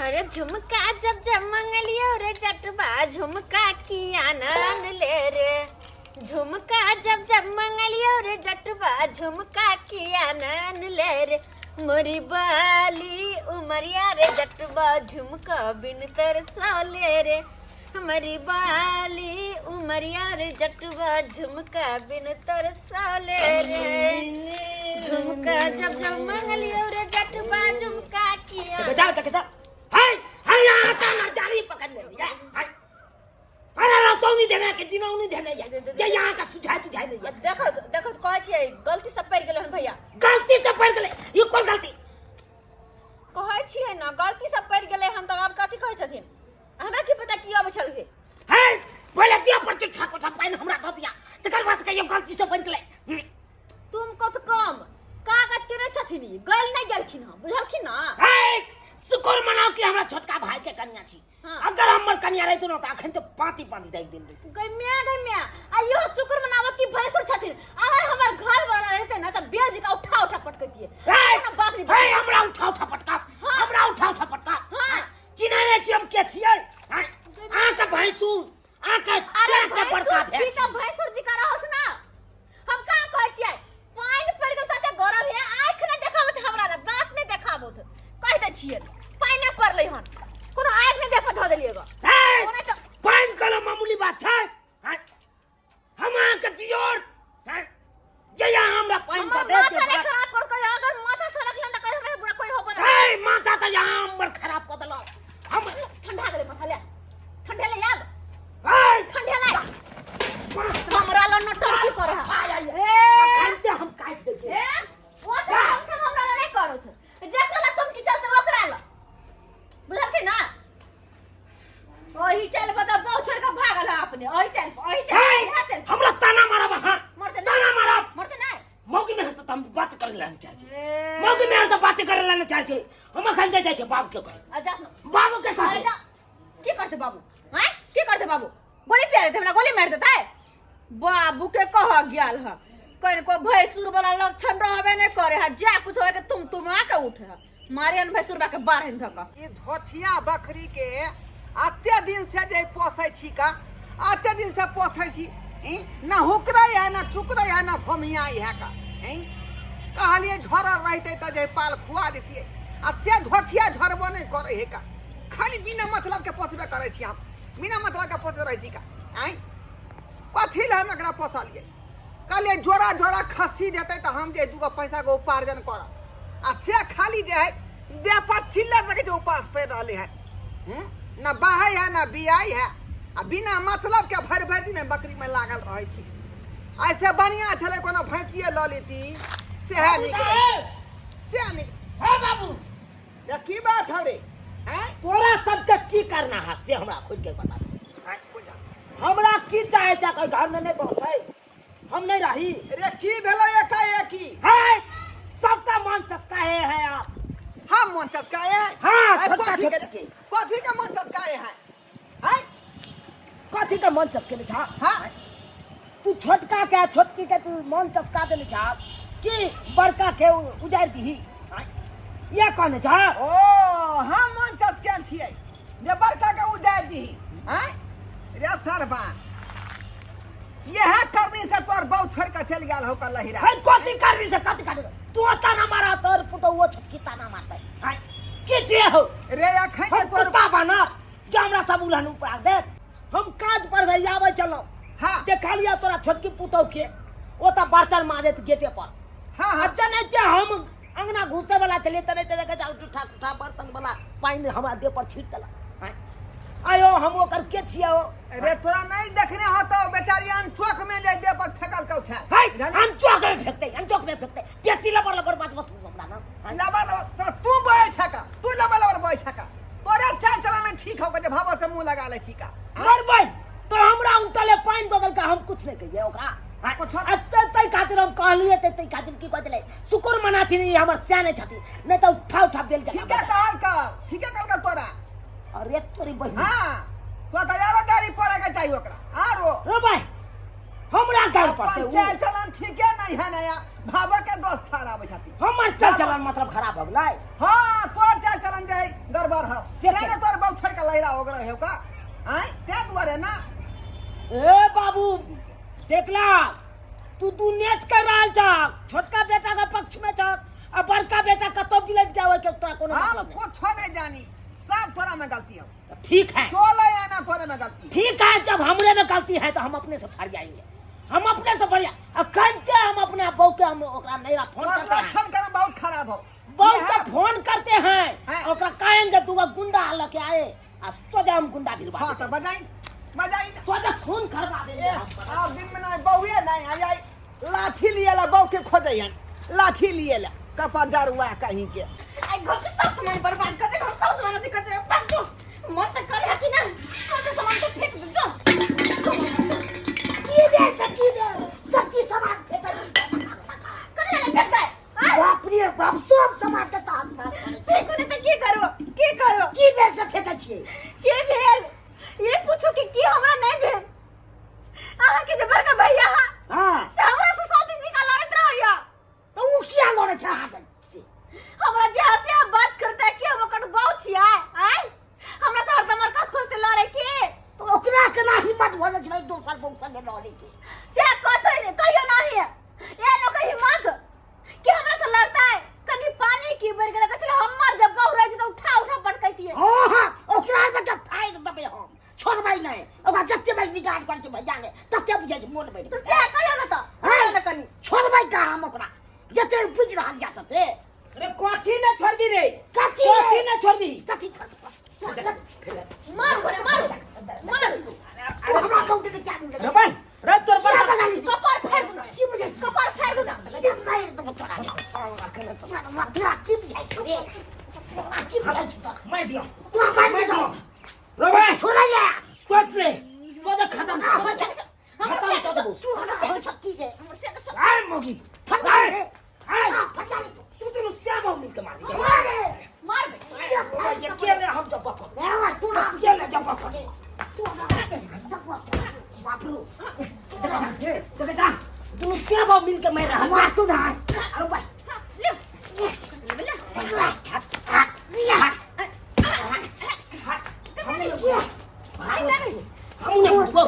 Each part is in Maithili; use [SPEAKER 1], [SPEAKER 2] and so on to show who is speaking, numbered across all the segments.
[SPEAKER 1] अरे झुमका जब जब मंगलियो रे जटबा झुमका किया नन ले रे। झुमका जब जब मंगलियो रे जटबा झुमका किया नन ले रे। मोरी बाली उमरिया रे जटबा झुमका बिन तरसौले रे। हमारी बाली उमरिया रे जटबा झुमका बिन तरसौले रे। झुमका जब जब मंगलियो रे जटबा झुमका किया।
[SPEAKER 2] देख जाओ, देख जाओ। हाय हाय, यहाँ का जाली पकड़ ले लिया। हाय, अरे रातों नहीं देना के दिनों नहीं देना या जे यहाँ का सुझाए तुझाए नहीं।
[SPEAKER 1] देखो देखो, कहै छियै गलती सब पड़ि गेलै हन भैया।
[SPEAKER 2] गलती तो पड़ गेलै, ई कोन गलती?
[SPEAKER 1] कहै छियै ने गलती सब पड़ि गेलै हन, तऽ आब कथी कहै छथिन? हमरा की पता की अबै छल हे।
[SPEAKER 2] हे, पहिले दिया पर छा कोठा पानि हमरा दऽ दिया, तकर बाद कहियो गलती से पड़ि गेलै।
[SPEAKER 1] तुम कत कम कागज केने छथिन, ई गल नहि गेलखिन हँ, बुझलखिन ना?
[SPEAKER 2] हे, शुक्र मनाओ कि हमरा छोटका भाई के कनिया छी।
[SPEAKER 1] हाँ।
[SPEAKER 2] अगर हमर कनिया रहितो न तऽ अखन तऽ पाँति पाँति दै दिन रहितो।
[SPEAKER 1] गै म्या, गै म्या, आ इहो शुक्र मनावत कि भैंसुर छथिन। अगर हमर घर वाला रहते ना तऽ बेज के उठा उठा पटकतिए।
[SPEAKER 2] हे,
[SPEAKER 1] कोनो बाप नहीं।
[SPEAKER 2] हे, हमरा उठा उठा पटका।
[SPEAKER 1] हाँ।
[SPEAKER 2] हमरा उठा उठा पटका।
[SPEAKER 1] हाँ।
[SPEAKER 2] चिन्है नहि छी हम के छियै? हाँ? अहाँके भैंसुर, अहाँके
[SPEAKER 1] अरे
[SPEAKER 2] के बड़का
[SPEAKER 1] भैंसुर छी
[SPEAKER 2] भैंस।
[SPEAKER 1] तऽ भैंसुर जी का रहौस ना। हम का कहै छियै, पानि पड़ि गेल तते गरम है, आँखि नहि देखाबत हमरा लग, दाँत नहि देखाबत। कहि दै छियै पानि पड़लै हन, कोनो आँखि नहि देख धऽ देलियै गो।
[SPEAKER 2] हे,
[SPEAKER 1] ओना तऽ
[SPEAKER 2] पानि कोनो मामूली बात छै? हाँ? हम अहाँके दियोर, हाँ? जहिया हमरा पानि
[SPEAKER 1] हमर
[SPEAKER 2] दऽ देब
[SPEAKER 1] माथा
[SPEAKER 2] ते
[SPEAKER 1] नहि
[SPEAKER 2] बात-
[SPEAKER 1] खराब कर कहियो, अगर माथा सड़क लन तऽ कहियो हमरा बुरा कोई होबो ना।
[SPEAKER 2] हे, माथा तऽ यहाँ हमर खराब कऽ देलक। हम
[SPEAKER 1] ठंडा गेलै माथा, ले ठंडे ले आब।
[SPEAKER 2] हे,
[SPEAKER 1] ठंडे ले हमरा लन नटंकी करे है।
[SPEAKER 2] आय, आय,
[SPEAKER 1] ए,
[SPEAKER 2] अखन ते हम काटि दै छियै।
[SPEAKER 1] ए, ओ तऽ हम सब हमरा ला नहि करत, जेकरा ला तुम की चलते ओकरा ला, बुझलखिन ना? ओही चल बता, बहुत छोड़ के भागल है अपने। ओही चल, ओही चल,
[SPEAKER 2] हे,
[SPEAKER 1] यहाँ चल।
[SPEAKER 2] हमरा ताना मारब अहाँ?
[SPEAKER 1] मरते नहीं।
[SPEAKER 2] ताना मारब।
[SPEAKER 1] मरते नहीं।
[SPEAKER 2] मौगी में से हम बात करे ला नहीं चाहै छी।
[SPEAKER 1] ए,
[SPEAKER 2] मौगी में से बात करे ला नहीं चाहै छी। हम अखन जे जाइ छी बाबू के कहे।
[SPEAKER 1] आ जा ना।
[SPEAKER 2] बाबू के कहे।
[SPEAKER 1] अरे जा। की करते बाबू? हैं? की करते बाबू? गोली पिया देते हमरा, गोली मार देते। बाबू के कह गेल ह कनको भैंसुर वाला लक्षण रहबे नहीं करे है, जा कुछ होए के तुम तुम आके उठे है मारे अन भैंसुर के बारहन धक।
[SPEAKER 3] ई धोथिया बकरी के अते दिन से जे पोसै छी का, अते दिन से पोसै छी, ई ना हुकरै है ना चुकरै है ना भमियाई है का। ई कहलिए झरल रहते तऽ जे पाल खुआ देतियै, आ से धोथिया झरबो नहि करै है का। खाली बिना मतलब के पोसबे करै छी हम, बिना मतलब के पोसबे रहै छी का। आँय, कथी लए हम एकरा पोसलियै? कहलियै जोड़ा जोड़ा खस्सी देतै तऽ हम जे दूगो पैसाके उपार्जन करब, आ से खाली जे है देह पर चिल्लर देखै छै उपास पड़ि रहलै हन। ना बहै है ना बियाइ है, आ बिना मतलब के भरि भरि दिन बकरीमे लागल रहै छी। ऐसे बढ़िआँ छलै कोनो भैंसिए लऽ लेती, सएह नीक रहै, सएह नीक।
[SPEAKER 2] हे बाबू,
[SPEAKER 3] ये की बात है रे? हैं?
[SPEAKER 2] तोरा सबके की करना है से हमरा खोल के बता दे।
[SPEAKER 3] हैं, बुझा।
[SPEAKER 2] हमरा की चाहे छै कोई घर में नहीं बसै, हम नहीं रही।
[SPEAKER 3] रे की भेलै एकाएकी?
[SPEAKER 2] है सबका मन चसकाए है आप।
[SPEAKER 3] हम मन चसकाए है?
[SPEAKER 2] हाँ,
[SPEAKER 3] अरे
[SPEAKER 2] छोटका
[SPEAKER 3] कथी के-
[SPEAKER 2] छोटकी।
[SPEAKER 3] कथी के मन चसकाए है? हैं?
[SPEAKER 2] कथी के मन चसकेने छा?
[SPEAKER 3] हाँ।
[SPEAKER 2] तू छोटका के छोटकी के तू मन चसका देने छा कि बड़का के उजाड़ दीही? हाँ? ये कहने छा?
[SPEAKER 3] ओ हम मन चसकेन छियै जे बड़का के उजाड़ दीही? हैं रे सरबा, यह करनी से तोर बहु छोड़ के चल गेल हो कल लहिरा।
[SPEAKER 2] है कथी करनी से, कथी करनी? तू ताना मारा तोर पुतो वो छोटकी ताना मारते। हैं की जे हो
[SPEAKER 3] रे? अखन
[SPEAKER 2] हम
[SPEAKER 3] जे तोर
[SPEAKER 2] कुत्ता बना जे हमरा सब उलहन ऊपर दे। हम काज पर से आबै चलो।
[SPEAKER 3] हाँ।
[SPEAKER 2] देखलिया तोरा छोटकी पुतौ के ओ त बर्तन माजैत गेटे पर।
[SPEAKER 3] हाँ, हाँ।
[SPEAKER 2] अच्छा नहीं ते हम अंगना घुसे वाला चलिए तने तने के जाउ उठा उठा बर्तन वाला पानि हमरा देह पर छीट देलक। आँय। आयो हम ओकर के छियै ओ?
[SPEAKER 3] रे तोरा नहीं देखने होतो बेचारी अनचोक में जे देह पर फेकल कौ छै।
[SPEAKER 2] है,
[SPEAKER 3] बुझलियै?
[SPEAKER 2] अनचोक में फेकतै, अनचोक में फेकतै। बेसी लबर लबर बात मत हमरा ना। आँय।
[SPEAKER 3] लबर लबर सर तू बहै छका, तू लबर लबर बहै छका। तोरे चाल चलाना ठीक हो जे भाव से मुंह लगा ले छी का।
[SPEAKER 2] मरबै तो हमरा उनटले पानि दऽ देलकै, हम कुछ नहीं कहिए ओकरा। आँय।
[SPEAKER 3] कुछ
[SPEAKER 2] अच्छा तै खातिर हम कहलिए तै खातिर की कहै छलै शुक्र मनाथिन ई हमर सियाने छथिन, नहीं तऽ उठा उठा बेल जका।
[SPEAKER 3] ठीके कहल कर, ठीके कहल कर तोरा।
[SPEAKER 2] अरे तोरी बहिन।
[SPEAKER 3] हाँ, तो तो यारो गाड़ी पड़े के चाहिए ओकरा। आरो।
[SPEAKER 2] रे भाई, हमरा गाल पड़ते
[SPEAKER 3] अपन
[SPEAKER 2] उ।
[SPEAKER 3] चाल चलन ठीके नहीं है नया भाव के दोस्त सारा छथि।
[SPEAKER 2] हमर चाल चलन मतलब खराब हो गेलै।
[SPEAKER 3] हाँ, तोर चाल चलन जे है गड़बड़ हो।
[SPEAKER 2] से
[SPEAKER 3] तें ने तोर बहु छोड़ के लहरा हो गेल हो का आय, तें दुआरे ना।
[SPEAKER 2] ए बाबू देखला, तू दू नेच कर रहल छक, छोटका बेटा के पक्ष में छक आ बड़का बेटा कतौ बिलट जावे के तोरा कोनो
[SPEAKER 3] हम
[SPEAKER 2] मतलब नहीं।
[SPEAKER 3] कुछ नहीं जानी, सब तोरा में गलती हो।
[SPEAKER 2] तो ठीक है,
[SPEAKER 3] 16 आना तोरे में गलती।
[SPEAKER 2] ठीक है, जब हमरे में गलती है तो हम अपने से फर जाएंगे, हम अपने से फर जाए। अखन के हम अपना बहू के हम ओकरा नैरा फोन
[SPEAKER 3] तोर
[SPEAKER 2] करते हैं।
[SPEAKER 3] लक्षण करम बहुत खराब हो।
[SPEAKER 2] बहू के फोन करते हैं,
[SPEAKER 3] हाँ।
[SPEAKER 2] ओकरा कहेंगे दूगो गुंडा लके आए आ सोजा हम गुंडा भिड़वा
[SPEAKER 3] हाँ
[SPEAKER 2] देते।
[SPEAKER 3] तो बजाई बजाई ना।
[SPEAKER 2] सोजा खून करवा देंगे
[SPEAKER 3] ए,
[SPEAKER 2] हम।
[SPEAKER 3] आप दिन में नहीं बहुए नहीं आई आई लाठी लिए ला बहू के खोजे हन, लाठी लिए ला कपार दारुआ कहीं के।
[SPEAKER 1] आई घर के सब सामान बर्बाद कर दे, हम सब सामान अथी कर दे, फेंक दो। मन तो करे है कि ना सब सामान तो फेंक दो, जो।
[SPEAKER 2] की बे सच्ची बे सच्ची सामान फेंक दे।
[SPEAKER 1] कथी ले फेंक दे? आय?
[SPEAKER 2] बाप रे बाप, सब सामान के तास नास करै छै।
[SPEAKER 1] फेंकू ने तऽ की करू, की करू?
[SPEAKER 2] की बे से फेंकै छियै?
[SPEAKER 1] की भेल ये पूछू कि की हमरा नहीं भेल? अहाँ के जे बड़का भैया हा
[SPEAKER 2] हाँ।
[SPEAKER 1] से हमरा से 100 दिन जी का लड़ैत रहैया।
[SPEAKER 2] तऽ ओ किया लड़ै छै अहाँ से?
[SPEAKER 1] हमरा जे हंसी आ बात करता है कि हम ओकर बहू छियै। आय हमरा से हरदम अरकस खोजते लड़ै के।
[SPEAKER 2] तऽ ओकरा केना हिम्मत भऽ जाइ छै दोसर बहू संगे लड़ै के?
[SPEAKER 1] से कहते ने कहियो नहीं है ए लोग के हिम्मत कि हमरा से लड़ता है। कनी पानी की बढ़ गेल कछले हमर जब बहू रह त उठा उठा पटकैतिए।
[SPEAKER 2] हाँ हाँ, ओकरा में जब फाड़ देबै हम छोड़बै नहीं, ओकरा जते भाई निकाल कर छै भैया ने तते बुझै छै मोन बैठ।
[SPEAKER 1] तो से कहियो न त
[SPEAKER 2] हाँ।
[SPEAKER 1] कहियो न कनी
[SPEAKER 2] छोड़बै का हम ओकरा, जते बुझ रहल या तते।
[SPEAKER 4] अरे कथी ने छोड़बी रे?
[SPEAKER 2] कथी रे?
[SPEAKER 4] कथी ने छोड़बी?
[SPEAKER 2] कथी छोड़बी?
[SPEAKER 1] मार भरे मार मार।
[SPEAKER 2] ओ हमरा कहू दे क्या बोले?
[SPEAKER 4] रे भाई, रे तोर
[SPEAKER 2] क्या
[SPEAKER 4] बड़का
[SPEAKER 2] बना ली?
[SPEAKER 1] कपार फाड़ दू,
[SPEAKER 2] की बुझै छी?
[SPEAKER 1] कपार फाड़ दू।
[SPEAKER 2] सीधे मारि देबो तोरा। सरवा, तोरा की बुझाइ छौ रे? तोरा की बुझाइ छौ तोरा?
[SPEAKER 4] मार दियो।
[SPEAKER 2] तोरा मारि देबो।
[SPEAKER 4] रे भाई,
[SPEAKER 2] छोड़ै ले।
[SPEAKER 4] कट रे। सोजा खत्म।
[SPEAKER 2] आ, हो छै।
[SPEAKER 4] खत्म कर देबो।
[SPEAKER 2] तू हमरा हो छै की रे?
[SPEAKER 1] हमर से के
[SPEAKER 4] आय मोगी।
[SPEAKER 2] फटा
[SPEAKER 4] आय।
[SPEAKER 2] रे।
[SPEAKER 4] आय।
[SPEAKER 2] आ, फटा रे।
[SPEAKER 4] तू दुनू श्याम मिल के मारी।
[SPEAKER 2] मार रे।
[SPEAKER 1] मार बे।
[SPEAKER 2] सीधे फाड़
[SPEAKER 4] ये
[SPEAKER 2] देबो।
[SPEAKER 4] के ने हम जब पकड़।
[SPEAKER 2] ए, तू ना
[SPEAKER 4] के ने जब पकड़।
[SPEAKER 2] तू हमरा के जब पकड़।
[SPEAKER 4] बाप रे। देख जा, देख जा। दुनू श्याम मिल के मार रहा।
[SPEAKER 2] मार तू ना।
[SPEAKER 4] अरे भाई।
[SPEAKER 1] ले ले
[SPEAKER 4] हम ने बुझबो।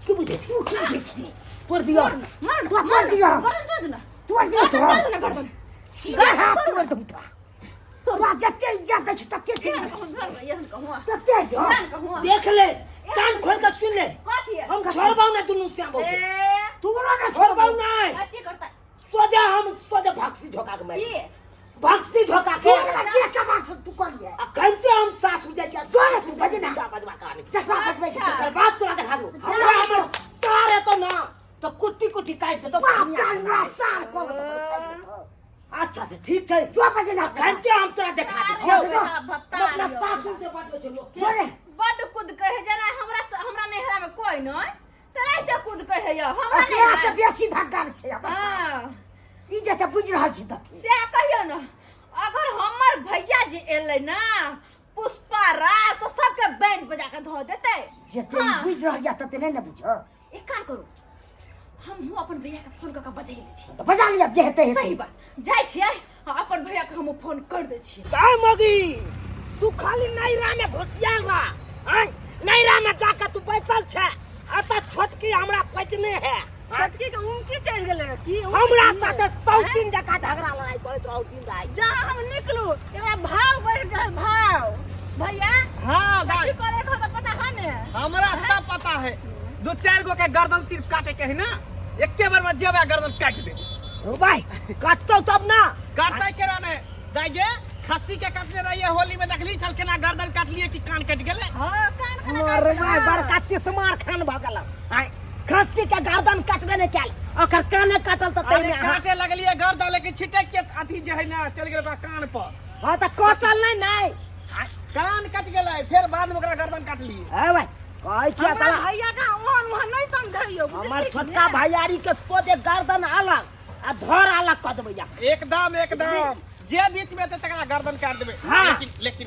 [SPEAKER 4] की बुझै छी? की बुझै छी? तोड़ दियो।
[SPEAKER 1] मार
[SPEAKER 2] तू तोड़ दियो।
[SPEAKER 1] गर्दन तोड़ दू ना।
[SPEAKER 2] तोड़ दियो
[SPEAKER 1] गर्दन
[SPEAKER 2] तोरा।
[SPEAKER 1] तोड़ दू ना गर्दन।
[SPEAKER 2] सीधा हाथ तोड़ दू तोरा। तोरा जते इज्जत दै छौ तते तोड़
[SPEAKER 1] एहन
[SPEAKER 2] दे।
[SPEAKER 1] कहूँ, एहन कहूँ,
[SPEAKER 2] तते जो।
[SPEAKER 1] एहन कहूँ।
[SPEAKER 4] देख ले, कान खोल के सुन ले।
[SPEAKER 1] कथी है?
[SPEAKER 4] हम छोड़बौ ना दुनू श्याम के।
[SPEAKER 1] ए,
[SPEAKER 2] तोरा ना
[SPEAKER 4] छोड़बौ
[SPEAKER 2] छोड़बौ।
[SPEAKER 4] नहीं।
[SPEAKER 1] कथी करता?
[SPEAKER 4] सोजा हम सोजा भक्सी झोका के मारि।
[SPEAKER 1] की?
[SPEAKER 4] भक्सी झोका के।
[SPEAKER 2] तोरा जे कमा छौ तू करिए।
[SPEAKER 4] अखन ते हम सासु जाइ छियै।
[SPEAKER 2] तोरा तू बजे ना।
[SPEAKER 4] गुंडा बजवा के आनै छी।
[SPEAKER 2] जकरा बजबै छै
[SPEAKER 1] अच्छा।
[SPEAKER 4] तकर बाद तोरा देखा दू। हमरा हमर सार एतौ ना तो कुट्टी कुट्टी काटि देतौ।
[SPEAKER 2] बाप कालुआ सार कऽ देतौ तोरा।
[SPEAKER 4] अच्छा अच्छा ठीक छै।
[SPEAKER 2] जो बजे ना।
[SPEAKER 4] अखन ते हम तोरा देखा दै छियौ।
[SPEAKER 1] सार बेटा, भत्ता
[SPEAKER 4] हम अपना
[SPEAKER 1] लियौ।
[SPEAKER 4] सासुर से बजबै छै लोक के।
[SPEAKER 2] जोरे।
[SPEAKER 1] बड्ड कूद कहे जेना हमरा हमरा नैहरा में कोई नहीं तऽ राइते कूद कहे यौ हमरा
[SPEAKER 2] एकरा से
[SPEAKER 1] नैहरा।
[SPEAKER 2] बेसी धक्का छै हमर सार।
[SPEAKER 1] हाँ
[SPEAKER 2] ई जे तऽ बुझि रहल छी तते।
[SPEAKER 1] से कहियौ ने, अगर हमर भैया जे एलै ना पुष्पा राज तो सबके बैंड बजा के धो देतै।
[SPEAKER 2] जते ई
[SPEAKER 1] हाँ।
[SPEAKER 2] बुझि रहल या तते नहि ने बुझ।
[SPEAKER 1] एक काम करू, हमहूँ अपन भैया के फोन कऽ के बजै लै छी।
[SPEAKER 2] तऽ बजा लिअ जे हेतै हेतै।
[SPEAKER 1] सही बात, जाइ छियै आ अपन भैया के हम फोन कर दै छियै।
[SPEAKER 4] काय मोगी, तू खाली नैरा में घुसियाल रह। आय नैरा में जाके तू बैसल छै, आ त छोटकी हमरा पचने है।
[SPEAKER 5] छोटकी के उमकी चढ़ि गेलै की?
[SPEAKER 4] हमरा साथे 100 दिन जकाँ झगड़ा लड़ाई करैत रहू दिन राति।
[SPEAKER 5] जहाँ हम निकलू एकरा भाव बढ़ि जाय भाव। भैया
[SPEAKER 6] हाँ दाई,
[SPEAKER 5] की करे के हो तऽ पता है ने?
[SPEAKER 6] हमरा सब पता है। दू चार गो के गर्दन सिर्फ काटे के है ना, एके बार में जेबे गर्दन काट दे।
[SPEAKER 4] ओ भाई काटतौ तब ना।
[SPEAKER 6] काटते के रहने दाई गे, खस्सी के काटने रहिए होली में, देखली छल केना गर्दन काटलिए कि कान कट गेलै।
[SPEAKER 5] हाँ कान केना
[SPEAKER 4] मार
[SPEAKER 5] काटि
[SPEAKER 4] भाई
[SPEAKER 5] गेलै?
[SPEAKER 4] बड़का तिसमार खान भऽ गेल। आय खस्सी के गर्दन काटबे नहि कयल, ओकर काने काटल तऽ
[SPEAKER 6] अरे
[SPEAKER 4] ताहिमे अहाँ-
[SPEAKER 6] काटे लगलिए गर्दन, लेकिन छिटक के अथी जे है ना चल गेल ओकरा कान पर।
[SPEAKER 4] हाँ तऽ कटल नहि नहि
[SPEAKER 6] कान कट गेलै, फेर बाद में ओकरा गर्दन काटलिए।
[SPEAKER 4] ए भाई कहै छियै
[SPEAKER 5] हमरा
[SPEAKER 4] साला
[SPEAKER 5] भैया के ओहन ओहन नहीं समझैयो, बुझलियै
[SPEAKER 4] हमर
[SPEAKER 5] कि
[SPEAKER 4] छोटका
[SPEAKER 5] ने?
[SPEAKER 4] भैयारी के सोझे गर्दन अलग आ धर अलग कऽ देबै जा।
[SPEAKER 6] एकदम एकदम, जे बीच में एतै तकरा गर्दन काट देबै।
[SPEAKER 4] हाँ।
[SPEAKER 6] लेकिन लेकिन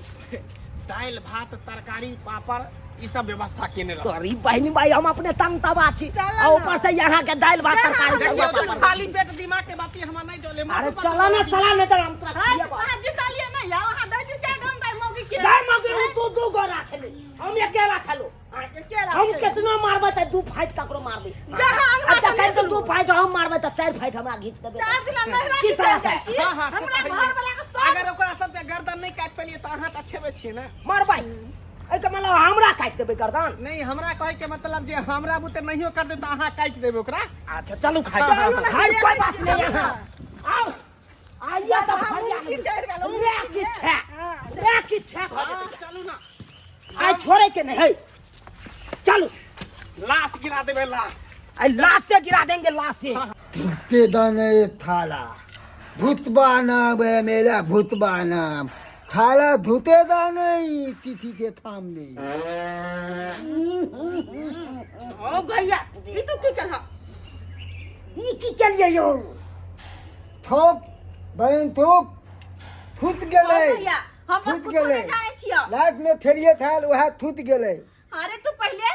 [SPEAKER 6] दालि भात तरकारी पापड़ ई सब व्यवस्था केने रहब।
[SPEAKER 2] तोरी बहिनी भाई हम अपने तंग तबा छी
[SPEAKER 5] चल
[SPEAKER 2] आ ऊपर से यहाँ के दालि भात तरकारी
[SPEAKER 6] देखियौ
[SPEAKER 2] तरुआ
[SPEAKER 6] तऽ
[SPEAKER 2] पापड़।
[SPEAKER 6] खाली पेट दिमाग के बात हमरा नहीं चले।
[SPEAKER 2] अरे चला ना साला, नहीं तो हम तोरा खिएबो।
[SPEAKER 5] वहाँ जीतलिए ना या वहाँ दै दू चारि डंडा मौगी के।
[SPEAKER 2] दाइ मौगी उ तू दू गो राखली, हम अकेला छलू।
[SPEAKER 5] अकेला
[SPEAKER 2] हम
[SPEAKER 5] छलू।
[SPEAKER 2] केतनो मारबै तऽ दू फाइट ककरो मारबै।
[SPEAKER 5] जहाँ अंगना
[SPEAKER 2] अच्छा
[SPEAKER 5] से
[SPEAKER 2] कहि तऽ
[SPEAKER 5] निकलू।
[SPEAKER 2] दू फाइट हम मारबै तऽ चारि फाइट हमरा घीच देबै।
[SPEAKER 5] चारि दिना नैहरा
[SPEAKER 2] की
[SPEAKER 5] के
[SPEAKER 2] सलाह
[SPEAKER 5] चलि जाइ
[SPEAKER 2] छै?
[SPEAKER 5] छी।
[SPEAKER 6] हाँ हाँ से
[SPEAKER 5] हमरा
[SPEAKER 6] तऽ
[SPEAKER 5] घर वाला के सब
[SPEAKER 6] अगर ओकरा सबके गर्दन नहीं काटि पेलियै तऽ अहाँ तऽ छेबे छियै ने।
[SPEAKER 2] मारबै एहिके मतलब हमरा काटि देबै गर्दन?
[SPEAKER 6] नहीं, हमरा कहै के मतलब जे हमरा बुते नहियो कर दे तऽ अहाँ काटि देबै ओकरा।
[SPEAKER 2] अच्छा चलू खाइ।
[SPEAKER 6] चलू
[SPEAKER 5] ना,
[SPEAKER 2] खाइ कोई बात
[SPEAKER 5] चलू
[SPEAKER 2] नहीं।
[SPEAKER 5] ना।
[SPEAKER 2] यहाँ आओ, आइए तऽ
[SPEAKER 5] हम
[SPEAKER 2] फरिया
[SPEAKER 5] मुर्गी चढ़ि गेलहुँ,
[SPEAKER 2] रे की छै, रे की छै भऽ
[SPEAKER 6] हाँ,
[SPEAKER 2] जेतै।
[SPEAKER 6] चलू ना।
[SPEAKER 2] आइ छोड़े के नहीं है, चलू।
[SPEAKER 6] लाश गिरा देबै लाश।
[SPEAKER 2] आई लाश से गिरा देंगे, लाश से।
[SPEAKER 7] धुते दाने थाला भूतबा नाम है मेरा, भूतबा नाम थाला धुते दाने तिथि के थामने।
[SPEAKER 5] ओ भैया, ई तू की केलह?
[SPEAKER 2] ई की केलियै यौ?
[SPEAKER 7] थोप बहन थोप थुत गेलै।
[SPEAKER 1] ओ भैया, हम
[SPEAKER 7] थुत
[SPEAKER 1] कुछो
[SPEAKER 7] गेलै।
[SPEAKER 1] नहीं जानै छियौ।
[SPEAKER 7] लाइफ में थेरिए थाल वएह थुत गेलै।
[SPEAKER 1] अरे तू पहिले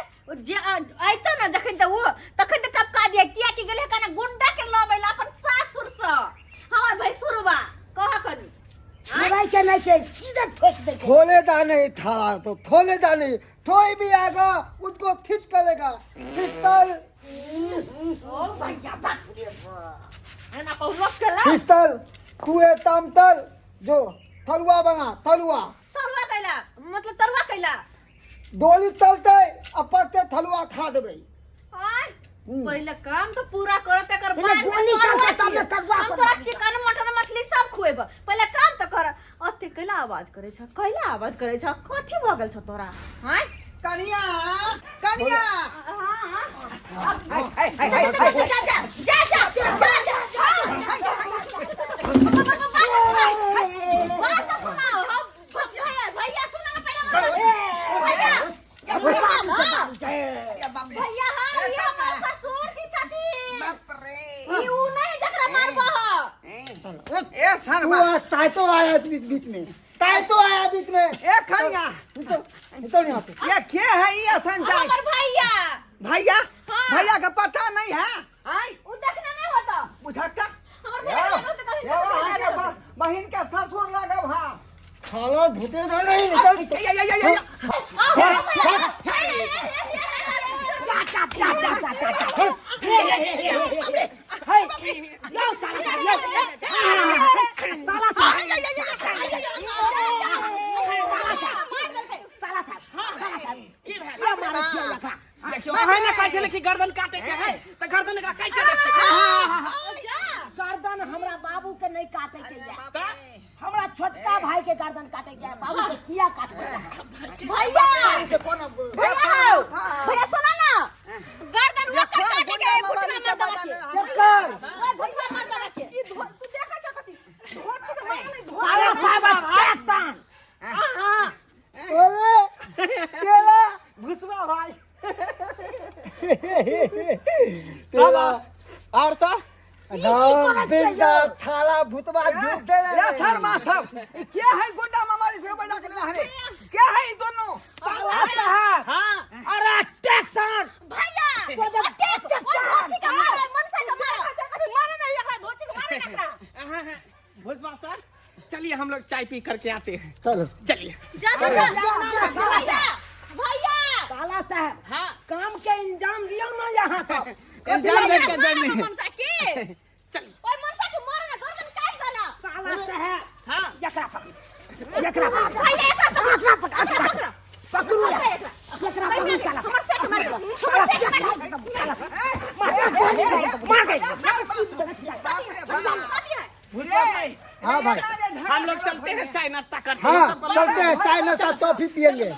[SPEAKER 1] जे अयतौ ने जखन तऽ ओ तखन तऽ टपका दिया, किया कि गेलै कने गुंडा के लबै ला अपन सासुर सँ हमर भैंसुरवा कह कनी।
[SPEAKER 2] छोड़ै के नहीं छै, सीधे ठोक दे के।
[SPEAKER 7] थोले दा नहीं थाला तो थोले दा नहीं, थोई भी आएगा उसको थित करेगा फिस्तल।
[SPEAKER 1] ओ भैया बाप रे बाप, एना कहू लोक केला।
[SPEAKER 7] फिस्तल तू ए तामतल जो तरुआ बना तरुआ।
[SPEAKER 1] तरुआ कैला मतलब? तरुआ कैला?
[SPEAKER 7] डोली चलते आ पड़ते थलुआ खा देबै।
[SPEAKER 1] आय पहिले काम तो पूरा कर, तकर
[SPEAKER 2] पहिले
[SPEAKER 1] बाद में
[SPEAKER 2] गोली
[SPEAKER 1] तरुआ
[SPEAKER 2] चलतै तब ने
[SPEAKER 1] खिएब।
[SPEAKER 2] तरुआ
[SPEAKER 1] हम
[SPEAKER 2] पर
[SPEAKER 1] तोरा
[SPEAKER 2] बात।
[SPEAKER 1] चिकन मटन मछली सब खुएब, पहिले काम तो कर। अते कैला आवाज करे छ, कैला आवाज करे छ? कथी भऽ गेल छ तोरा? आय
[SPEAKER 3] कनिया कनिया।
[SPEAKER 1] हाँ हाँ।
[SPEAKER 3] हाय हाय हाय हाय
[SPEAKER 1] जा
[SPEAKER 3] हाय।
[SPEAKER 1] जा जा जा जा जा जा। बात तो सुनाओ हम भैया, भैया सुना ना पहले बात। भैया
[SPEAKER 3] अरे बाप रे।
[SPEAKER 1] भैया, हाँ ये हमर ससुर जी छथिन।
[SPEAKER 3] बाप रे।
[SPEAKER 1] ई उ नहीं जकरा मारबो ह।
[SPEAKER 3] ए
[SPEAKER 7] तू
[SPEAKER 3] शर्मा।
[SPEAKER 7] आज ताय तो आया बीच बीच में, ताय तो आया बीच में।
[SPEAKER 3] ए खनिया।
[SPEAKER 7] निकल निकल यहाँ से।
[SPEAKER 3] ये के है ये संचाई?
[SPEAKER 1] हमर भैया।
[SPEAKER 3] भैया?
[SPEAKER 1] हाँ।
[SPEAKER 3] भैया का पता नहीं है आय।
[SPEAKER 1] उ देखने नहीं होता।
[SPEAKER 3] बुझता
[SPEAKER 1] हमर भैया के लगल तऽ कभी
[SPEAKER 3] यो,
[SPEAKER 1] नहीं
[SPEAKER 3] अहाँके
[SPEAKER 1] देखने होता।
[SPEAKER 3] बहिन के ससुर लागब हम।
[SPEAKER 7] थाला धुते दा नहीं, निकल।
[SPEAKER 3] या, या, या, या, या।
[SPEAKER 2] जा जा जा जा जा जा जा रे रे रे रे हे यो साला साहब, यो साला साहब, साला साहब, साला साहब।
[SPEAKER 6] की भेल?
[SPEAKER 2] किया मारै छियै एकरा?
[SPEAKER 6] देखियौ अहाँ ने कहै छलै कि गर्दन काटे के है तऽ गर्दन एकरा काटि दै छै।
[SPEAKER 2] गर्दन हमरा बाबू के नहीं काटे के या।
[SPEAKER 3] बाप रे।
[SPEAKER 2] हमरा छोटका भाई के गर्दन काटे के या, बाबू के किया काटबै?
[SPEAKER 1] भैया
[SPEAKER 2] के कोनो
[SPEAKER 1] भैया
[SPEAKER 3] ए,
[SPEAKER 1] हौ,
[SPEAKER 3] शर्मा।
[SPEAKER 1] भैया सुना ना, गर्दन
[SPEAKER 3] ये
[SPEAKER 1] ओकर
[SPEAKER 3] कोन
[SPEAKER 1] काटे के
[SPEAKER 3] गुंडा
[SPEAKER 1] घुटना
[SPEAKER 3] मवाली
[SPEAKER 1] मार
[SPEAKER 3] के
[SPEAKER 1] दबा के।
[SPEAKER 3] बजाने है?
[SPEAKER 7] चक्कर।
[SPEAKER 1] ओए घुटना मार दबा के।
[SPEAKER 5] ई धो तू देखै छ कथी धोछी के मारे नहीं धो।
[SPEAKER 2] साला साहब एक्शन।
[SPEAKER 7] अरे केला
[SPEAKER 6] भुसवा भाई
[SPEAKER 7] तेरा
[SPEAKER 6] और सब
[SPEAKER 7] नाम बिंदा थाला भूतबा झूठे।
[SPEAKER 3] ए शर्मा सब, ई के है गुंडा मवाली से बजा के लेना है? के है ई दोनों?
[SPEAKER 2] साला साहब।
[SPEAKER 6] हाँ।
[SPEAKER 2] अरे टेक्सन।
[SPEAKER 1] भैया
[SPEAKER 2] तो जब
[SPEAKER 1] ओए धोछी के मारे, मनसा के मारे।
[SPEAKER 5] कथी मारे नहीं एकरा, धोछी के मारे नहीं एकरा।
[SPEAKER 6] हाँ, भुसवा सर चलिए, हम लोग चाय पी करके आते हैं।
[SPEAKER 7] चलो।
[SPEAKER 6] चलिए।
[SPEAKER 1] जा जा जा जा भैया, भैया।
[SPEAKER 2] साला साहब।
[SPEAKER 6] हाँ।
[SPEAKER 2] काम के इंजाम दियो ना यहाँ सब।
[SPEAKER 6] इंजाम दे के
[SPEAKER 1] मारे
[SPEAKER 6] जाने।
[SPEAKER 1] मनसा के।
[SPEAKER 6] चलिए।
[SPEAKER 1] ओए मनसा के मारे ना, गर्दन काट देना।
[SPEAKER 2] साला साहब।
[SPEAKER 6] हाँ।
[SPEAKER 2] एकरा पकड़, एकरा पकड़।
[SPEAKER 1] भैया एकरा पकड़,
[SPEAKER 2] पकड़,
[SPEAKER 1] एकरा पकड़।
[SPEAKER 2] पकड़ू।
[SPEAKER 1] पकड़ एकरा।
[SPEAKER 2] एकरा पकड़ू साला।
[SPEAKER 1] हमर से मारे, हमर से मारे।
[SPEAKER 2] मार दे।
[SPEAKER 3] बाप रे बाप।
[SPEAKER 1] कथी है?
[SPEAKER 6] भुसवा भाई।
[SPEAKER 7] हाँ भाई।
[SPEAKER 6] हम लोग चलते हैं, चाय नाश्ता करते हैं।
[SPEAKER 7] हाँ
[SPEAKER 6] सब बना-
[SPEAKER 7] चलते हैं, चाय नाश्ता कॉफी पियेंगे।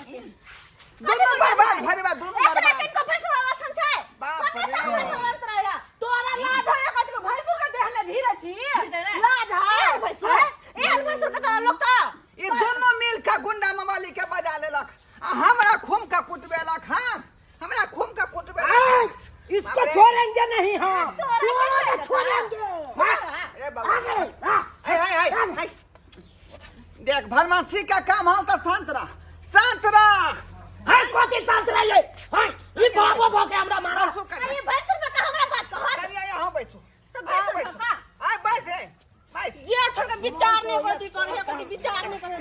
[SPEAKER 3] दोनों बर्बाद भरे बा दोनों
[SPEAKER 1] एकरा
[SPEAKER 3] बर्बाद।
[SPEAKER 1] किनको भैंसुर वाला सन छै।
[SPEAKER 3] बाप
[SPEAKER 1] कन्ने
[SPEAKER 3] रे।
[SPEAKER 1] से भैंसुर लड़त रहेगा?
[SPEAKER 5] तोरा लाज है कथी के भैंसुर के देह में भीड़े छी? लाज है?
[SPEAKER 1] एहन भैंसुर, एहन भैंसुर के तऽ लोक तऽ
[SPEAKER 3] ई दोनों मिल के गुंडा मवाली के बजा लेलक आ हमरा खूम के कुटबेलक। हाँ, हमरा खूम के कुटबेलक।
[SPEAKER 2] इसको
[SPEAKER 3] बाप रे।
[SPEAKER 2] छोड़ेंगे नहीं हम।
[SPEAKER 1] तोरा
[SPEAKER 2] तोरा छोड़ेंगे। हाँ,
[SPEAKER 3] अरे बाबा।
[SPEAKER 2] आ गए, हाँ।
[SPEAKER 3] हाय हाय हाय हाय, देख भरमासी का काम हम तो शांत रह। शांत रह।
[SPEAKER 2] हाय कथी शांत रहिए? हाय ई बाबो भऽ के हमरा मारा।
[SPEAKER 3] बैसू कनिया।
[SPEAKER 1] अरे भैंसुर बका हमरा बात कहत।
[SPEAKER 3] कनिया यहाँ बैसू।
[SPEAKER 1] सब
[SPEAKER 3] यहाँ
[SPEAKER 1] भैंसुर
[SPEAKER 3] बैसू।
[SPEAKER 1] बका।
[SPEAKER 3] आय बैस हे बैस।
[SPEAKER 5] जेठ के विचार नहीं होती करे कथी विचार नहीं करे।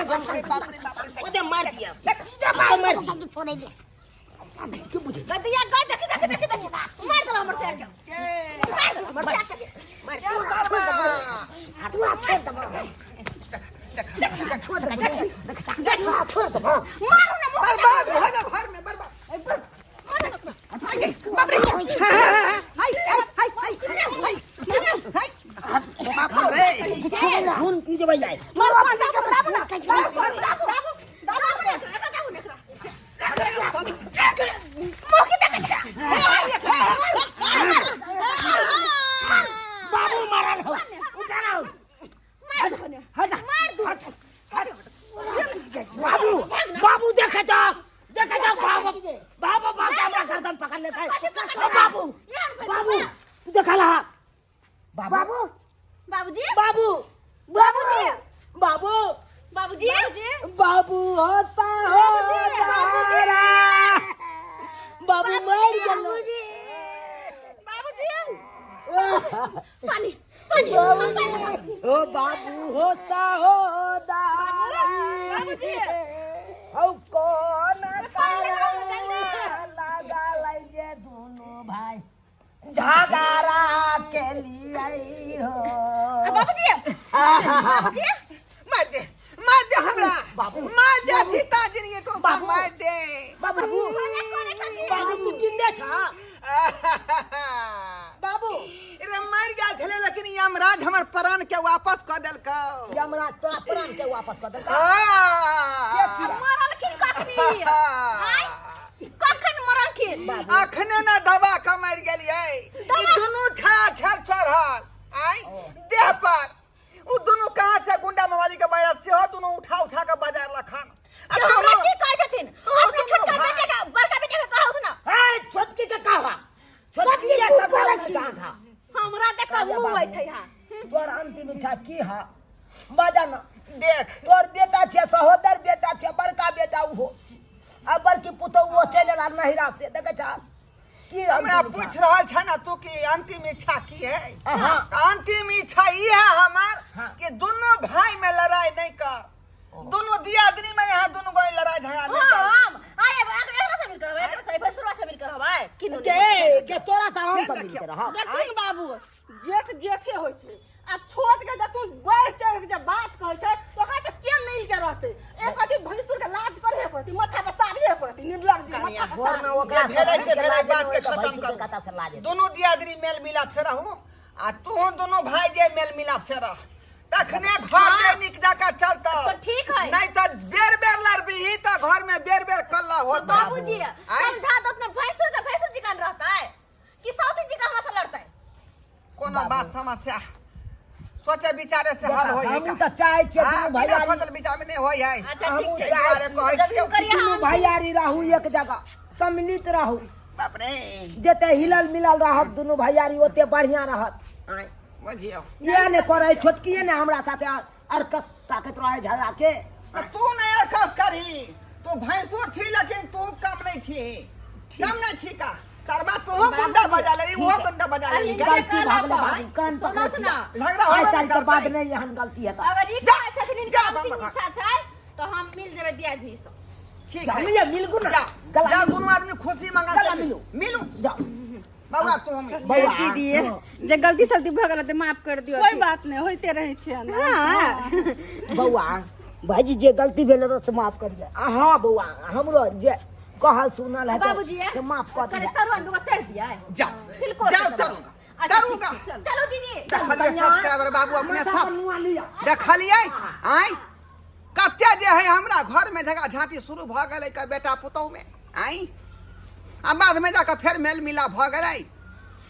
[SPEAKER 3] बाप रे बाप रे बाप रे।
[SPEAKER 2] ओदे मार दिया। सीधा मार मार दिया। के बुझे?
[SPEAKER 1] गदिया ग देखी देखी देखी देखी मार देला हमर से के। मार देला हमर से के।
[SPEAKER 3] मार दे।
[SPEAKER 4] तोरा छोड़ देबो, छोड़ दे, छोड़ देबो।
[SPEAKER 1] मारू ना मुंह।
[SPEAKER 3] बर्बाद हो जा घर में बर्बाद। बाप रे हाय हाय हाय हाय हाय हाय बाप रे।
[SPEAKER 2] खून पी जेबै जाय।
[SPEAKER 5] मारू दाबू दाबू ना दाबू दाबू दाबू दाबू
[SPEAKER 1] एकरा दाबू ना एकरा। मुंह की देखै छै।
[SPEAKER 2] बाबू मारल हो, उठा ना हो।
[SPEAKER 1] मार दो ने।
[SPEAKER 2] हट जा।
[SPEAKER 1] मार दो।
[SPEAKER 2] हट हट। बाबू बाबू देखे जा, देखे जा। बाबू बाबू बाबू हमरा गर्दन पकड़ लेता है। ओ बाबू बाबू तू देखा ला बाबू।
[SPEAKER 4] बाबू
[SPEAKER 1] बाबूजी
[SPEAKER 2] बाबू
[SPEAKER 1] बाबूजी
[SPEAKER 2] बाबू
[SPEAKER 1] बाबूजी
[SPEAKER 2] बाबू होता हो तारा। बाबू मर गेलो।
[SPEAKER 5] बाबूजी
[SPEAKER 1] पानी पानी।
[SPEAKER 2] ओ बाबू होता हो दारा।
[SPEAKER 5] बाबूजी।
[SPEAKER 2] औ कोन तारा लगा लै जे दुनू भाई झगड़ा के लिए हो।
[SPEAKER 1] बाबूजी बाबूजी
[SPEAKER 3] मार दे मार दे हमरा।
[SPEAKER 2] बाबू।
[SPEAKER 3] मार दे सीता जिनके को।
[SPEAKER 2] बाबू।
[SPEAKER 3] मार दे।
[SPEAKER 2] बाबू
[SPEAKER 1] साला कोने छथिन?
[SPEAKER 2] बाबू तू जिंदे छा बाबू?
[SPEAKER 3] रे मर गेल छलै लेकिन यमराज हमर प्राण के वापस कऽ देलकौ।
[SPEAKER 2] यमराज तोरा प्राण के वापस कऽ देलकौ?
[SPEAKER 3] आ।
[SPEAKER 1] मरलखिन कखनी? आय कखन मरलखिन?
[SPEAKER 3] अखने न दबा के मरि गेलियै। ई दुनू छा छल चढ़ल आइ देह पर। उ दुनू कहाँ से गुंडा मवाली के बाजार सेहो दुनू उठा उठा के बाजार लखन आ
[SPEAKER 1] तो हमरा
[SPEAKER 3] तोरो
[SPEAKER 1] की कहै छथिन?
[SPEAKER 3] तो
[SPEAKER 1] अपने
[SPEAKER 3] दुनू
[SPEAKER 1] छोटका
[SPEAKER 3] भाई।
[SPEAKER 1] बेटा के बड़का बेटा के कहू ना।
[SPEAKER 2] ए छोटकी के कहवा छोटकी
[SPEAKER 4] छोटकी
[SPEAKER 2] ये
[SPEAKER 4] तू
[SPEAKER 2] सब
[SPEAKER 4] करै छी।
[SPEAKER 2] जान हा।
[SPEAKER 1] हमरा देख
[SPEAKER 2] कहलियै
[SPEAKER 1] मुंह
[SPEAKER 2] बाबू।
[SPEAKER 1] बैठै हा।
[SPEAKER 2] तोर अंतिम इच्छा की हा बाजा ना।
[SPEAKER 3] देख
[SPEAKER 2] तोर बेटा छै, सहोदर बेटा छै, बड़का बेटा उहो आ बड़की पुतोह वो चलि एला नहिरा से। देखै छा की
[SPEAKER 3] हमरा
[SPEAKER 2] अंतिम
[SPEAKER 3] पूछ
[SPEAKER 2] इच्छा?
[SPEAKER 3] रहल छ ना तू कि अंतिम इच्छा की है?
[SPEAKER 2] हाँ।
[SPEAKER 3] तऽ अंतिम इच्छा ई है हमार
[SPEAKER 2] हाँ।
[SPEAKER 3] कि दुनू भाई में लड़ाई नहीं कर, दुनू दियादनी में यहाँ दुनू गोई लड़ाई झगड़ा नहीं कर।
[SPEAKER 1] हम अरे एकरा से मिल करबै, एकरा से भैंसुरवा से मिल करबै किनु।
[SPEAKER 2] के तोरा से हम सब मिलके रहब।
[SPEAKER 5] देखिन बाबू, जेठ जेठे होइ छै आ छोट के जखन बढ़ चढ़ के जे बात कहै छै तऽ ओकरा तऽ के मिल के रहतै? एक अथी भैंसुर के लाज करहे पड़तै, माथा पर साड़िए पड़तै। निर्लज जी
[SPEAKER 3] कनिया,
[SPEAKER 5] माथा पर
[SPEAKER 2] घर में
[SPEAKER 5] साड़ी।
[SPEAKER 2] ओकरा
[SPEAKER 3] जे भेलै से भेलै, बात के
[SPEAKER 2] भैंसुर
[SPEAKER 3] खत्म
[SPEAKER 2] के
[SPEAKER 3] करू।
[SPEAKER 2] कता से लाज हेतै।
[SPEAKER 3] दुनू दियादनी मेल मिलाप से रहू आ तू दुनू भाई जे मेल मिलाप से रह तखने घर जे निक जकाँ चलतौ।
[SPEAKER 1] तो ठीक है।
[SPEAKER 3] नहीं तऽ बेर बेर लड़बिही तऽ घर में बेर बेर कल्ला होतौ।
[SPEAKER 1] बाबूजी
[SPEAKER 3] आँय?
[SPEAKER 1] समझा दो अपने भैंसुर के, भैंसुर जी कान रहतै कि साउथ जी का हमरा से लड़तै?
[SPEAKER 3] कोनो बात समस्या सोचे विचारे से हल होय है।
[SPEAKER 2] हमहूँ तऽ चाहै छियै
[SPEAKER 3] हाँ,
[SPEAKER 2] दुनू
[SPEAKER 3] बिना
[SPEAKER 2] भैयारी
[SPEAKER 3] सोचल विचार में नहीं होय है।
[SPEAKER 1] अच्छा ठीक
[SPEAKER 2] हमहूँ
[SPEAKER 1] छै।
[SPEAKER 2] चाहै
[SPEAKER 3] दुआरे
[SPEAKER 2] छी
[SPEAKER 3] कहै
[SPEAKER 1] जब
[SPEAKER 3] छियौ।
[SPEAKER 1] करिया
[SPEAKER 2] दुनू
[SPEAKER 1] हम
[SPEAKER 2] भैयारी रहू, एक जगह सम्मिलित रहू।
[SPEAKER 3] बाप रे।
[SPEAKER 2] जते हिलल मिलल रहब दुनू भैयारी ओते बढ़िया रहत। आँय
[SPEAKER 3] बुझियौ
[SPEAKER 2] इएह ने करै छोटकिए ने हमरा साथे अरकस ताकत रहे झगड़ा के।
[SPEAKER 3] तऽ तू नहीं अरकस करही, तू भैंसुर छी लेकिन तू कम नहीं छी, कम नहीं छी का सरबा। तू गुंडा बजा लेली, वो गुंडा बजा लेली।
[SPEAKER 2] गलती भऽ गेलै बाबू, कान पकड़ै छी।
[SPEAKER 3] झगड़ा
[SPEAKER 2] आइ
[SPEAKER 3] होबे
[SPEAKER 2] साल
[SPEAKER 3] नहि
[SPEAKER 2] के बाद
[SPEAKER 3] करतै।
[SPEAKER 2] नहि एहन गलती हेतै।
[SPEAKER 1] अगर ई
[SPEAKER 3] जा,
[SPEAKER 1] कहै छथिन इनका
[SPEAKER 3] जा,
[SPEAKER 1] अंतिम
[SPEAKER 3] बाबा।
[SPEAKER 1] इच्छा छै तो हम मिल जेबै दियादनी से।
[SPEAKER 3] ठीक
[SPEAKER 2] जा
[SPEAKER 3] है
[SPEAKER 2] मिलिए मिलगु ना।
[SPEAKER 3] जा
[SPEAKER 2] गला
[SPEAKER 3] जा
[SPEAKER 2] मिलू।
[SPEAKER 3] दुनू आदमी खुशी मंगल
[SPEAKER 2] गला
[SPEAKER 3] से
[SPEAKER 2] मिलू।
[SPEAKER 3] मिलू।
[SPEAKER 2] जाओ
[SPEAKER 3] बौआ तू मिल।
[SPEAKER 2] बौआ।
[SPEAKER 1] दीदी जे गलती सलती भऽ गेल तऽ माफ कर दियौ।
[SPEAKER 5] कोई बात नहीं, होइते रहै छै ने।
[SPEAKER 1] हाँ।
[SPEAKER 2] बौआ भाईजी जे गलती भेल हेतै से माफ करिए। आ हाँ बौआ, हमरो जे कहल सुनल हेतै
[SPEAKER 1] बाबूजी
[SPEAKER 2] से माफ कऽ
[SPEAKER 1] करे
[SPEAKER 2] दिअ।
[SPEAKER 1] तरुआ दूगो तर दिया।
[SPEAKER 3] जा
[SPEAKER 1] तिलकोर
[SPEAKER 3] जाओ
[SPEAKER 1] के देबै।
[SPEAKER 3] तरुगा
[SPEAKER 1] अच्छा,
[SPEAKER 3] तरुगा।
[SPEAKER 1] ठीक छै, चलो दीदी।
[SPEAKER 3] देखलियै सब्सक्राइबर बाबू अपने
[SPEAKER 2] माथा
[SPEAKER 3] सब
[SPEAKER 2] पर नुआ लिअ।
[SPEAKER 3] देखलियै आँय कते जे है हमरा घर में झगड़ा झांटी शुरू भऽ गेलै का बेटा पुतोह में आँय आ बाद में जाकऽ फेर मेल मिलाप भऽ गेलै।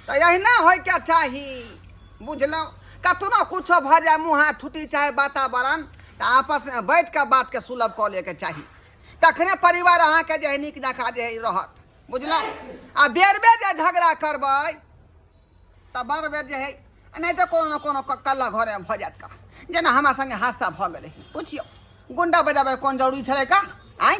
[SPEAKER 3] तऽ एहिना होइके चाही बुझलहुँ। कतनो कुछो भऽ जाय, मुँह हाथ छुटी चाहे वातावरण, तऽ आपसमे बैठ कऽ बातके सुलभ कऽ लैके चाही, तखने परिवार अहाँके जे है नीक जकाँ जे है रहत बुझलहुँ। आ बेर बेर जे झगड़ा करबै तऽ बड़ बेर जे है नहि तऽ कोनो ने कोनो कल्ला घरमे भऽ जायत का, जेना हमरा संगे हादसा भऽ गेलै। बुझियौ गुंडा बजाबै कोन जरूरी छलै का? आँय।